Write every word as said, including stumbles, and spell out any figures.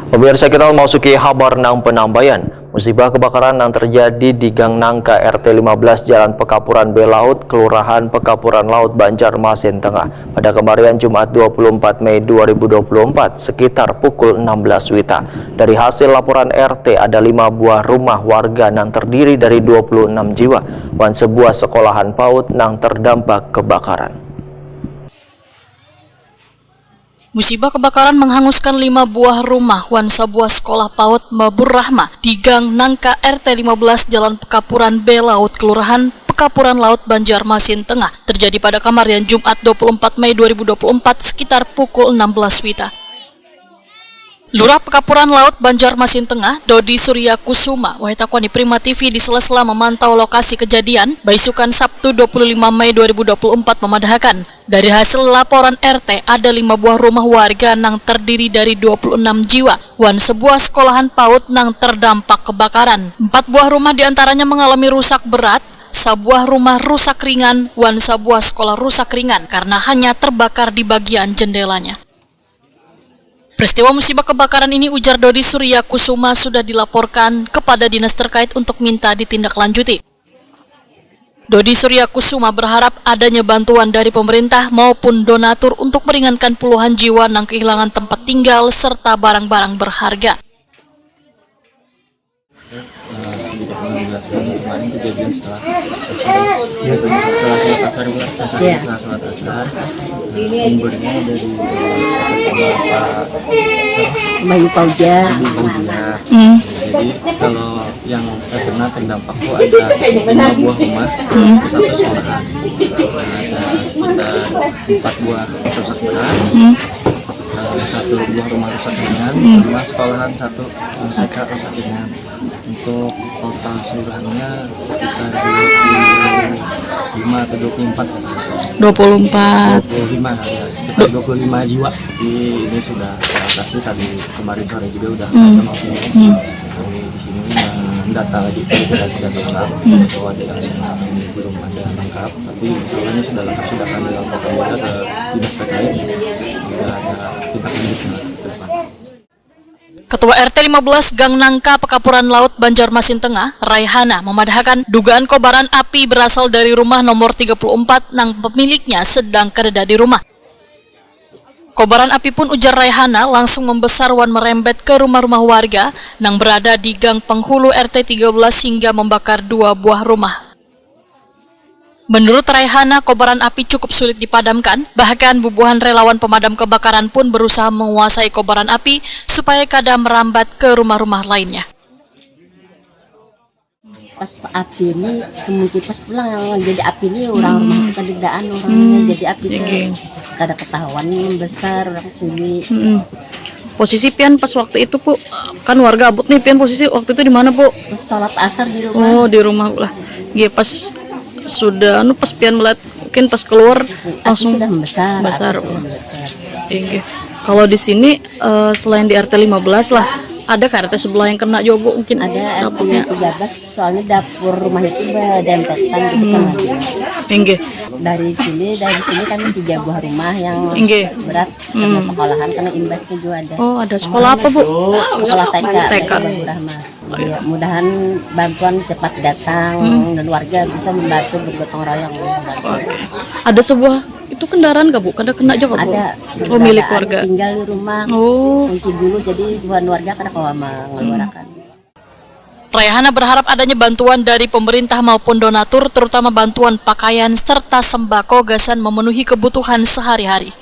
Pemirsa, kita memasuki habar nang penambayan. Musibah kebakaran yang terjadi di Gang Nangka, R T lima belas, Jalan Pekapuran Belaut, Kelurahan Pekapuran Laut, Banjarmasin Tengah, pada kemarian Jumat dua puluh empat Mei dua ribu dua puluh empat, sekitar pukul enam belas wita. Dari hasil laporan R T, ada lima buah rumah warga yang terdiri dari dua puluh enam jiwa, wan sebuah sekolahan paut yang terdampak kebakaran. Musibah kebakaran menghanguskan lima buah rumah wan sabuah sekolah paut Mabur Rahmah di Gang Nangka, R T lima belas, Jalan Pekapuran Belaut, Kelurahan Pekapuran Laut, Banjarmasin Tengah, terjadi pada kamarian Jumat dua puluh empat Mei dua ribu dua puluh empat, sekitar pukul enam belas wita. Lurah Pekapuran Laut, Banjarmasin Tengah, Dodi Surya Kusuma, wahai takwani Prima T V, di sela-sela memantau lokasi kejadian, baisukan Sabtu dua puluh lima Mei dua ribu dua puluh empat, memadahakan, dari hasil laporan R T, ada lima buah rumah warga nang terdiri dari dua puluh enam jiwa, wan sebuah sekolahan paut nang terdampak kebakaran. Empat buah rumah diantaranya mengalami rusak berat, sabuah rumah rusak ringan, wan sabuah sekolah rusak ringan karena hanya terbakar di bagian jendelanya. Peristiwa musibah kebakaran ini, ujar Dodi Surya Kusuma, sudah dilaporkan kepada dinas terkait untuk minta ditindaklanjuti. Dodi Surya Kusuma berharap adanya bantuan dari pemerintah maupun donatur untuk meringankan puluhan jiwa nang kehilangan tempat tinggal serta barang-barang berharga. Eh, sedikit menjelaskan, kemarin kejadian setelah asar. Iya, setelah sholat asar, Bu. Iya. Setelah sholat asar, sumbernya dari, eh, Pak Bayu Fauziah. Bayu Fauziah. Hmm. Jadi, kalau yang terkena terdampak tuh ada lima buah rumah, hmm, satu sekolahan. Ada sekitar empat buah rusak berat, hmm, eh, satu buah rumah rusak ringan, hmm, rumah sekolahan satu, eh, T K rusak ringan. Untuk total seluruhannya sekitar dua puluh lima atau dua puluh empat. Dua puluh empat. Dua puluh lima, ya, sekitar dua puluh lima jiwa. Jadi ini sudah teratasi, tadi kemarin sore juga udah, hmm, ada maksudnya. Hmm. Kami di sini mendata lagi, verifikasi data ulang, hmm, bahwa ada yang belum ada lengkap, tapi insya Allah ini sudah lengkap, sudah kami laporkan juga ke dinas terkait. Sudah ada tindak lanjutnya ke depan. Ketua R T lima belas Gang Nangka, Pekapuran Laut, Banjarmasin Tengah, Raihana, memadahakan dugaan kobaran api berasal dari rumah nomor tiga puluh empat nang pemiliknya sedang kadada di rumah. Kobaran api pun, ujar Raihana, langsung membesar wan merembet ke rumah-rumah warga nang berada di gang penghulu R T tiga belas hingga membakar dua buah rumah. Menurut Raihana, kobaran api cukup sulit dipadamkan, bahkan bubuhan relawan pemadam kebakaran pun berusaha menguasai kobaran api supaya kada merambat ke rumah-rumah lainnya. Pas api ini, kemungkinan pas pulang yang jadi api ini, orang rumah kita dedaan orangnya, jadi api itu kada ketahuan besar, orang sini. Posisi pian pas waktu itu, Pu, kan warga abut nih, pian posisi waktu itu di mana, Pu? Pas sholat asar di rumah. Oh, di rumah lah. Iya, pas sudah, anu, pas pian melihat, mungkin pas keluar, api langsung sudah membesar, besar. Api sudah membesar. Inggih. Kalau di sini, eh, selain di R T lima belas lah, ada ke R T sebelah yang kena juga, Bu, mungkin? Ada, R T dapurnya tiga belas, soalnya dapur rumah itu berdempetan, jadi kena juga. Inggih. Dari sini, dari sini kami tiga buah rumah yang, inggih, berat, kena sekolahan, kena imbasnya juga ada. Oh, ada sekolah apa, Bu? Sekolah T K, T K. T K Baburahma. Iya, mudahan bantuan cepat datang dan warga bisa membantu bergotong royong. Oke. Ada sebuah, itu kendaraan kah, Bu? Kada kena juga, Bu? Ada. Oh, milik kendaraan warga. Tinggal di rumah. Oh. Kunci dulu, jadi buhan warga kada kawa mengeluarkan. Raihana berharap adanya bantuan dari pemerintah maupun donatur, terutama bantuan pakaian serta sembako gasan memenuhi kebutuhan sehari-hari.